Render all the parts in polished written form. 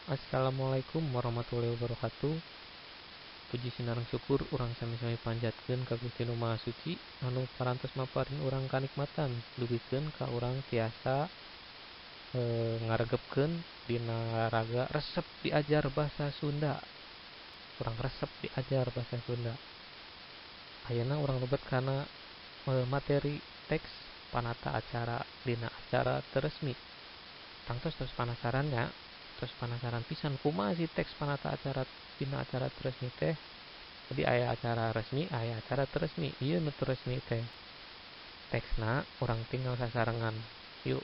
Assalamualaikum warahmatullahi wabarakatuh. Puji sinareng syukur urang sami-sami panjatkeun ka Gusti Nu Maha Suci anu parantos maparin urang kanikmatan dugikeun ka urang tiasa ngaregepkeun dina raga resep diajar basa Sunda. Urang resep diajar basa Sunda. Ayeuna urang lebet kana materi teks panata acara dina acara teu resmi. Tangtos tos panasaran nya, tos panasaran pisan kumaha sih teks panata acara dina acara teu resmi teh. Jadi aya acara resmi, aya acara teu resmi. Ieu nu teu resmi teh. Teksna urang tinggal sasarengan. Yuk.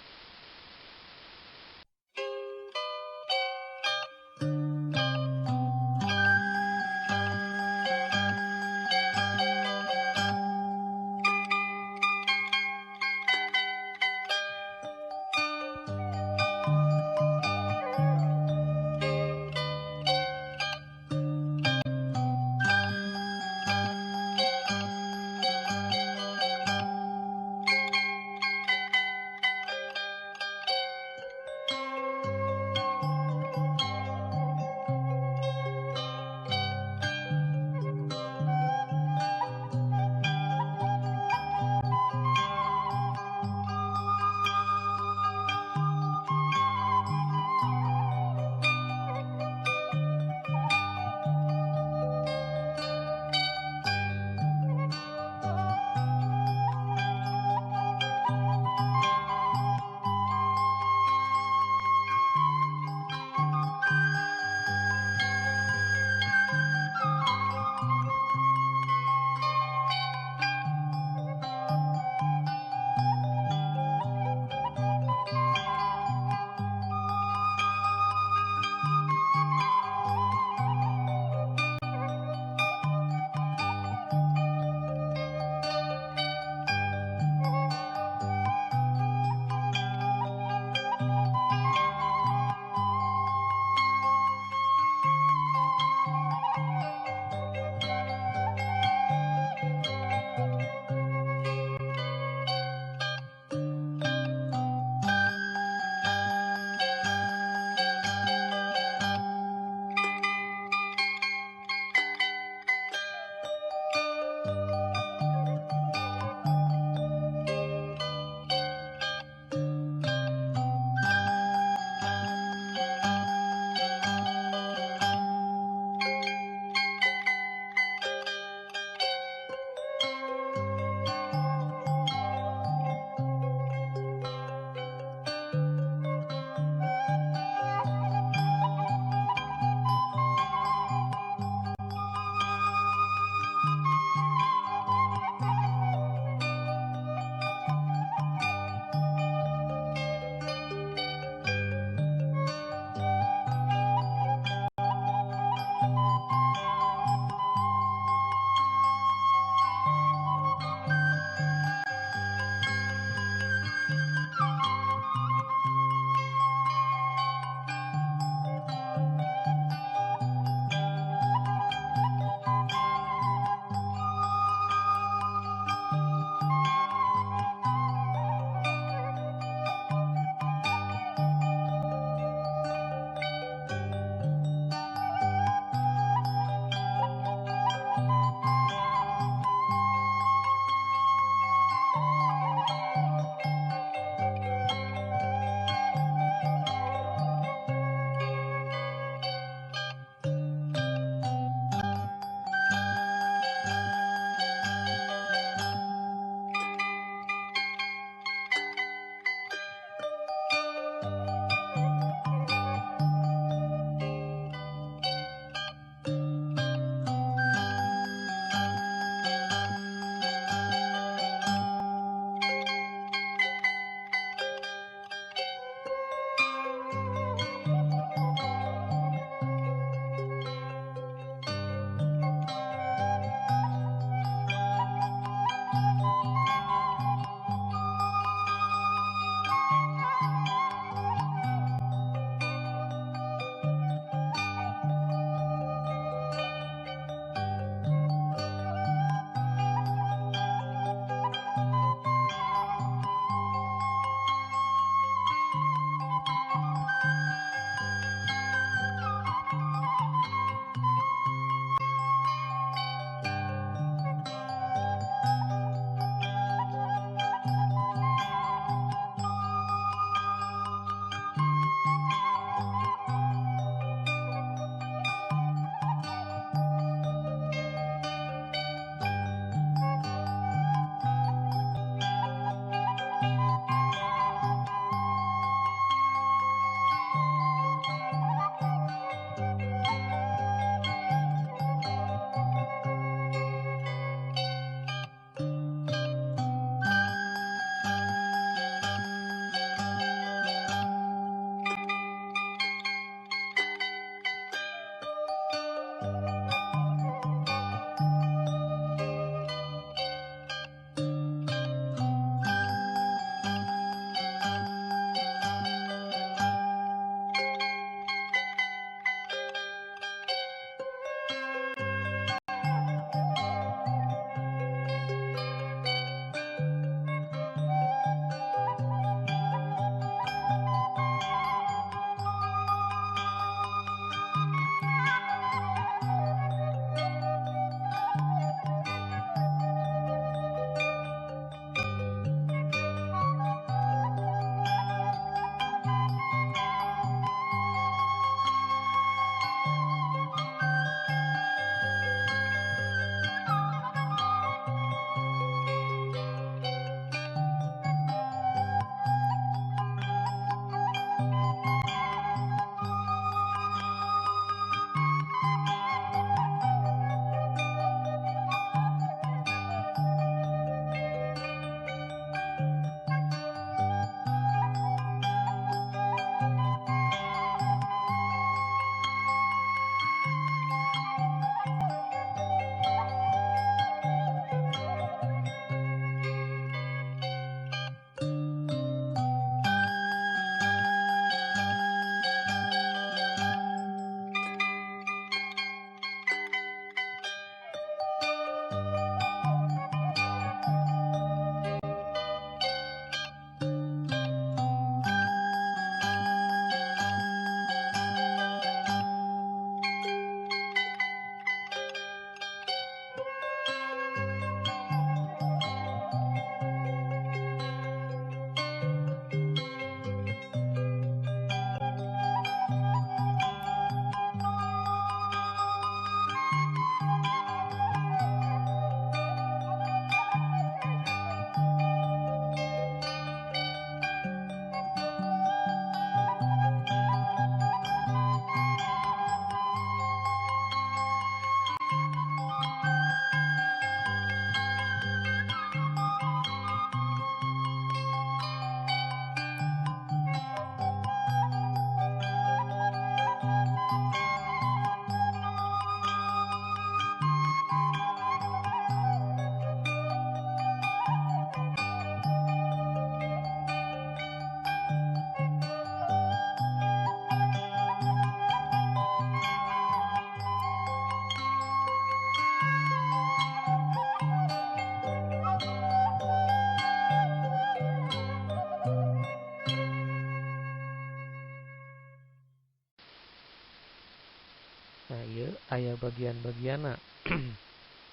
ieu aya bagian-bagianna.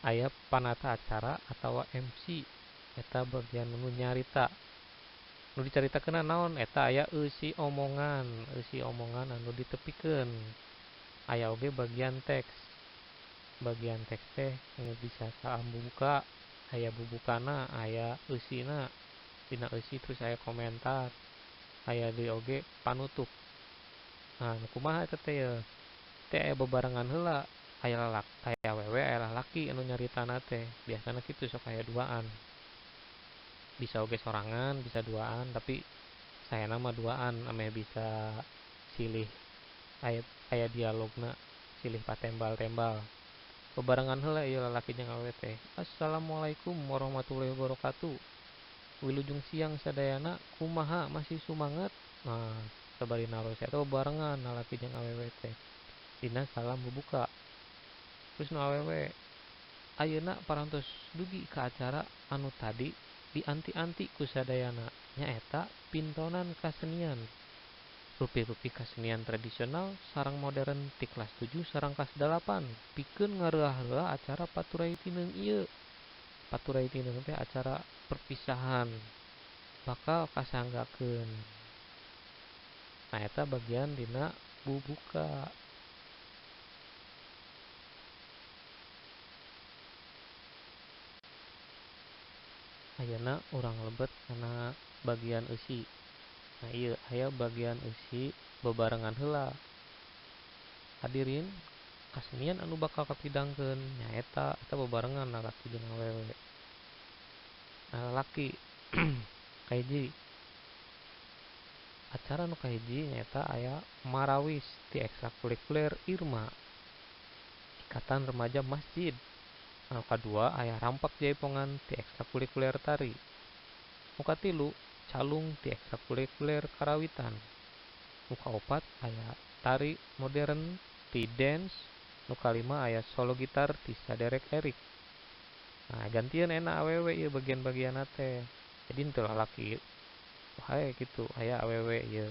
Aya panata acara atawa MC eta bagian nu nyarita. Nu dicaritakeunna naon eta aya eusi omongan anu ditepikeun. Aya oge bagian teks. Bagian teks teh nu bisa saam bubuka, aya bubukana, aya eusina. Dina eusi terus aya komentar, aya deui oge panutup. Nah, nu kumaha eta teh ye? Teh aya bebarengan heula, aya lalaki, aya awewe, aya lalaki anu nyaritana teh. Biasana kitu sok aya duaan. Bisa oge sorangan, bisa duaan, tapi saena mah duaan ameh bisa silih aya dialogna, silih patembal-tembal. Bebarengan heula ieu lalaki jeung awewe teh. Assalamualaikum warahmatullahi wabarakatuh. Wilujeng siang sadayana, kumaha masih sumanget? Nah, sabari naros eta bebarengan lalaki jeung awewe teh. Dina salam bubuka. Terus nu awewe ayeuna parantos dugi ka acara anu tadi dianti-anti ku sadayana nyaeta pintonan kasenian. Rupi-rupi kasenian tradisional sareng modern ti kelas 7 sareng kelas 8 pikeun ngareuah-reuah acara Paturai Tineung ieu. Paturai Tineung teh acara perpisahan bakal kasanggakeun. Nah, eta bagian dina bubuka. Ayeuna urang lebet kana bagian eusi. Nah, ieu aya bagian eusi bebarengan heula. Hadirin, kasenian anu bakal kapidangkeun nyaeta eta bebarengan lalaki jeung awewe. Nah, lalaki kahiji. Acara nu kahiji nyaeta aya marawis ti ekstrakurikuler Irma, Ikatan Remaja Masjid. Anu kadua aya rampak jaipongan ti ekstrakurikuler tari. Nu katilu calung ti ekstrakurikuler karawitan. Nu kaopat aya tari modern ti dance. Nu kalima aya solo gitar ti Saderek Erik. Nah, gantian enak awewe ieu bagian-bagianna teh. Jadi henteu lalaki wae kitu, aya awewe ieu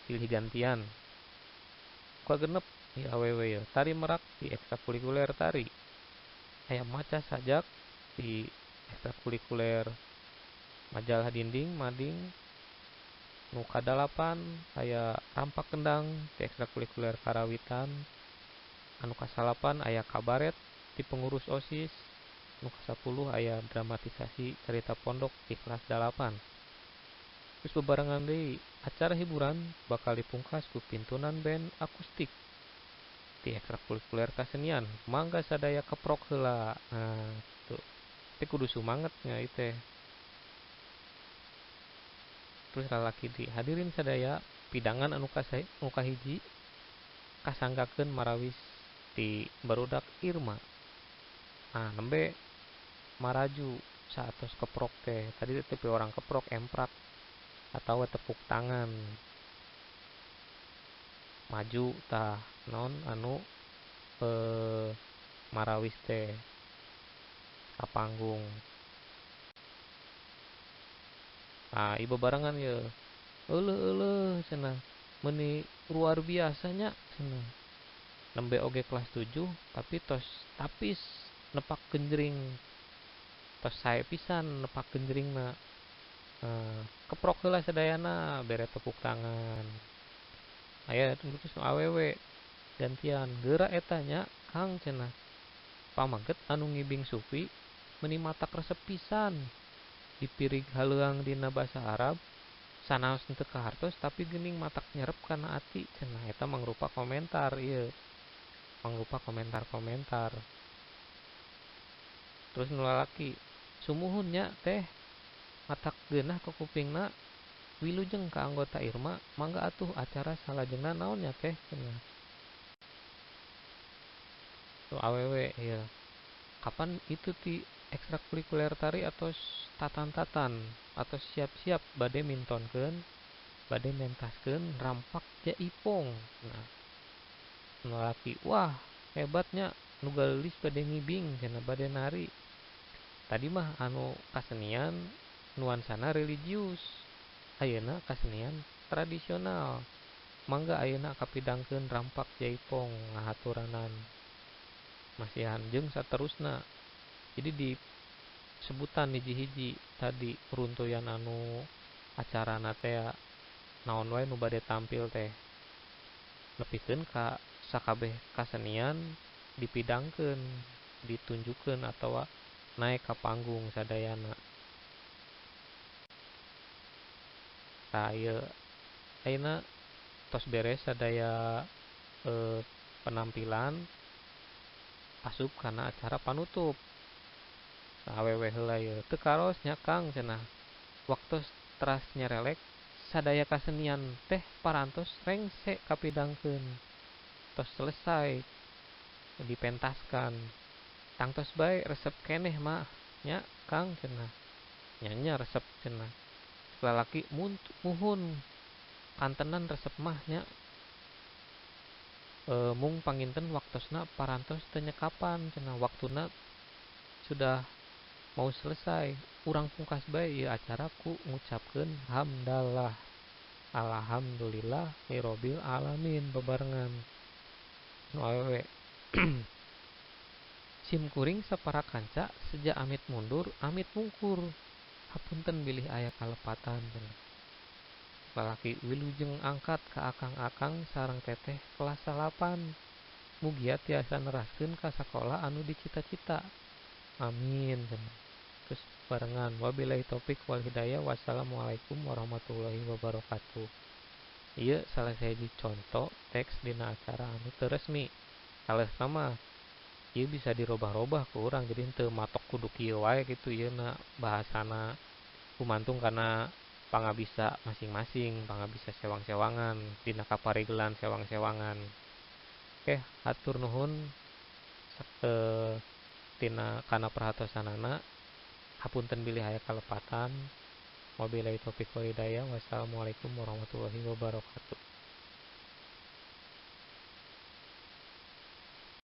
silih gantian. Nu kagenep ieu awewe ieu tari merak ti ekstrakurikuler tari. Aya maca sajak di ekstrakurikuler majalah dinding mading. Nu kadalapan aya rampak kendang di ekstrakurikuler karawitan. Anu kasalapan aya kabaret di pengurus OSIS. Nu kasapuluh aya dramatisasi cerita pondok di kelas 8. Terus bebarengan deui acara hiburan bakal dipungkas ku pintunan band akustik di ekstrakurikuler kasenian. Mangga sadaya keprok heula. Nah, tuh. Tapi kudu sumanget nya ieu teh. Terus lalaki di hadirin sadaya pidangan anu anu kahiji kasanggakeun marawis ti barudak Irma. Nah, nembe maraju saatos keprok teh. Tadi teh tepi orang keprok emprak atawa tepuk tangan. Maju tah non anu marawis teh ka panggung. Nah, ieu bebarengan ye. Euleuh-euleuh cenah. Meuni luar biasanya cenah. Nembe oge kelas 7 tapi tos tapis nepak genjring. Tos sae pisan nepak genjringna. Keprok heula sadayana bere tepuk tangan. Aya terus nu awewe gantian geura eta nya Kang cenah. Pamaget anu ngibing Sufi meuni matak resep pisan. Dipirig haleuang dina basa Arab sanaos henteu kahartos tapi geuning matak nyerep kana ati cenah. Eta mangrupa komentar ieu. Mangrupa komentar-komentar. Terus nu lalaki sumuhun nya teh matak geunah ka kupingna wilujeng ka anggota Irma mangga atuh acara salajengna naon nya teh cenah. Tuh awewe ieu. Kapan itu ti ekstrakurikuler tari atau tatan-tatan atau siap-siap bade mintonkeun bade mentaskeun rampak jaipong. Nah, nu lalaki wah hebatnya nu geulis bade ngibing cenah bade nari. Tadi mah anu kasenian nuansana religius, ayeuna kasenian tradisional. Mangga ayeuna kapidangkeun rampak jaipong ngahaturanan masihan jeung saterusna. Jadi disebutan hiji-hiji tadi runtuyan anu acarana teh naon wae nu bade tampil teh nepikeun ka sakabeh kasenian dipidangkeun, ditunjukkeun atawa naik ka panggung sadayana. Tah ieu ayeuna tos beres sadaya penampilan asup kana acara panutup. Awewe heula ieu teu karos nya Kang cenah. Waktos teras nyerelek sadaya kasenian teh parantos rengse kapidangkeun. Tos selesai dipentaskan. Tangtos bae resep keneh mah nya Kang cenah. Nya resep cenah. Lalaki muhun kantenan resep mah nya. Mung panginten waktosna parantos teu nyekapan cenah, waktuna sudah mau selesai. Urang pungkas bae ieu acara ku ngucapkeun hamdalah. Alhamdulillah lirobil alamin bebarengan. Nu awewe. Sim kuring sapara kanca seja amit mundur amit mungkur. Hapunten bilih aya kalepatan cenah. Lalaki wilujeng angkat ka akang-akang sareng teteh kelas 8. Mugia tiasa neraskeun ka sakola anu dicita-cita. Amin cenah. Terus barengan wabillahi taufik wal hidayah, wassalamualaikum warahmatullahi wabarakatuh. Ieu salah sahiji conto teks dina acara anu teu resmi. Saleresna mah ieu bisa dirobah-robah ku urang, jadi henteu matok kudu kieu wae kitu ieu na bahasana gumantung kana pangabisa masing-masing, pangabisa sewang-sewangan dina kaparigelan sewang-sewangan. Oke, hatur nuhun tina kana perhatosanana. Hapunten bilih aya kalepatan. Wabillahi taufik wal hidayah. Wassalamualaikum warahmatullahi wabarakatuh.